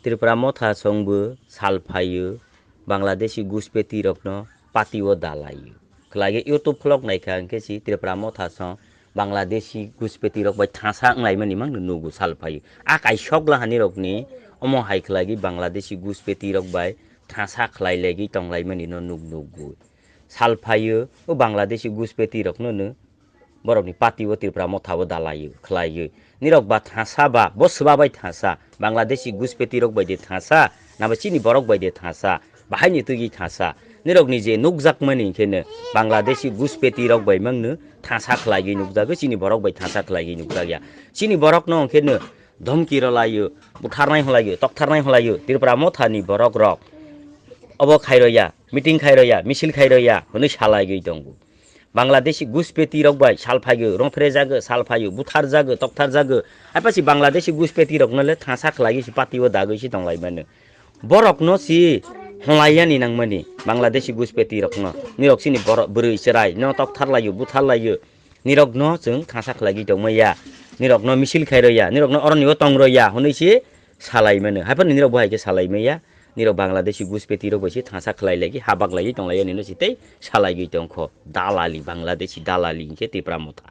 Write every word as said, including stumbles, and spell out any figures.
Tripura Motha song bo salphai ou, Bangladeshi guspeti rokno party wo dalai ou. Khlai ye YouTube vlog naikha hing khe si Tripura Motha song Bangladeshi guspeti rok bai thansa onglaimani mang no nugu salphai ou. A kaisok la ha nirok ni omo hai khlai ye Bangladeshi guspeti rok bai thansa khlai legi tonglaimani no nuk nugu. Salphai ou, o Bangladeshi guspeti rokno no borok ni party wo Tripura Motha wo dalai ou, khlai ou. Nirok ba thansa ba, bo sba bai thansa, Bangladeshi guspeti rok bai de thansa, naba chini borok bai de thansa, bahai ni tui ye thansa. Nirok ni je nukjakmani hing khe no Bangladeshi guspeti rok bai mang no thansa khlai ye nukjak ou, chini borok bai thansa khlai ye nukjak ya. Chini borok no hing khe no dhomki rwlai ou, butharnai hwnlai ou, toktharnai hwnlai ou, Tripura Motha ni borok rok obo khai rw ya, meeting khai rw ya, misil khai rw ya hwnwi salai ye tong ou. Bangladeshi guspeti rok bai salphai ou, rongphrejak ou, salphai ou, butharjak ou, toktharjak ou. Hai pha si Bangladeshi guspeti rok no le thansa khlai ye si party wo dagwi si tonglai mano. Borok no si hwnlai ya ni nangmani, Bangladeshi guspeti rok no. Nirok chini borok bwrwi chwrai no toktharlai ou, butharlai ou. Nirok no chwng thansa khlai ye tongmai ya. Nirok no misil khai rw ya, nirok no oro ni o tong rw ya hwnwi si salai mano. Hai pha ni nirok bo hai khe salai mai ya. Nirok Bangladeshi guspeti rok bai se thansa khlai legi, ha baklai ye tonglai ya ni no si tei salai ye tong kho. Dalali, Bangladeshi dalali hing khe Tripura Motha.